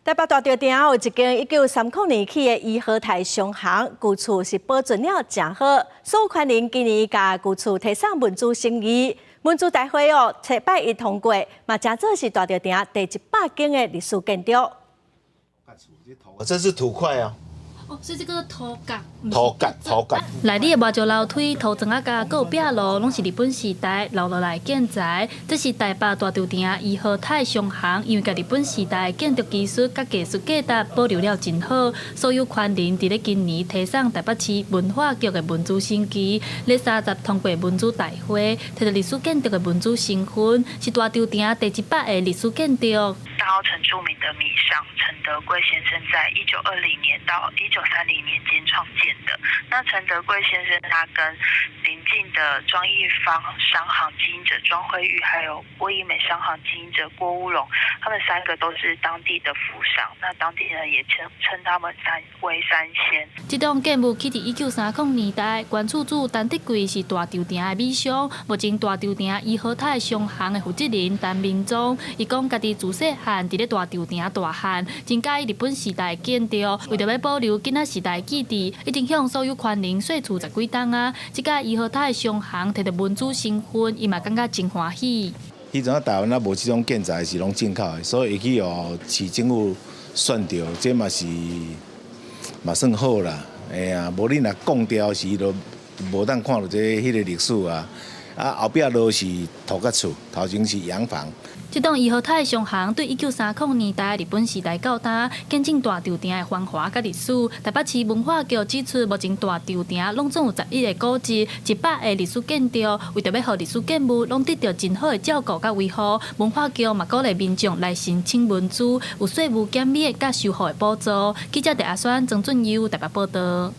台北大稻埕有一間1930年起的怡和泰商行，舊厝是保存了誠好。所有權人今年共舊厝提送文資審議，文資大會哦，禮拜一通過，嘛成做是大稻埕第100間的歷史建築。這是土塊啊。哦，所以這個土角。土角，土角。內裡的磨石樓梯、塗磚仔架、閣有壁爐，攏是日本時代留落來建材。這是台北大稻埕怡和泰商行，因為共日本時代建築技術佮藝術價值保留了真好，所有權人佇咧今年提送台北市文化局的文資審議，咧30通過文資大會，提著歷史建築的文資身份，是大稻埕第100個歷史建築。大稻埕著名的米商陳德貴先生，在1920年到1930年間創建的。那陳德貴先生，他跟鄰近的莊義芳商行經營者莊輝玉，還有郭義美商行經營者郭烏龍，他們三個都是當地的富商。那當地人也稱稱他們三為三仙。這棟建物起佇1930年代，原厝主陳德貴是大稻埕的米商。目前大稻埕怡和泰商行的負責人陳明忠，伊講家己自細漢佇咧大稻埕大漢，真佮意日本時代建築，為著欲保留囡仔時代記憶，已經向所有權人稅厝十幾棟啊。這家怡和泰商行提著文資身份，伊嘛感覺真歡喜。彼陣台灣啊無這種建材是攏進口的，所以會去予市政府選著，這嘛是嘛算好啦。哎呀，無你若講掉時，就無當看著這彼個歷史啊。啊，後壁落是土角厝，頭前是洋房。這棟怡和泰商行對1930年代日本時代到今，見證大稻埕的繁華佮歷史。台北市文化局指出，目前大稻埕攏總有11個古蹟、100個歷史建築，為著欲予歷史建物攏得著真好的照顧佮維護，文化局嘛鼓勵民眾來申請文資，有稅務減免佮修復的補助。記者鄭阿宣、曾俊優台北報導。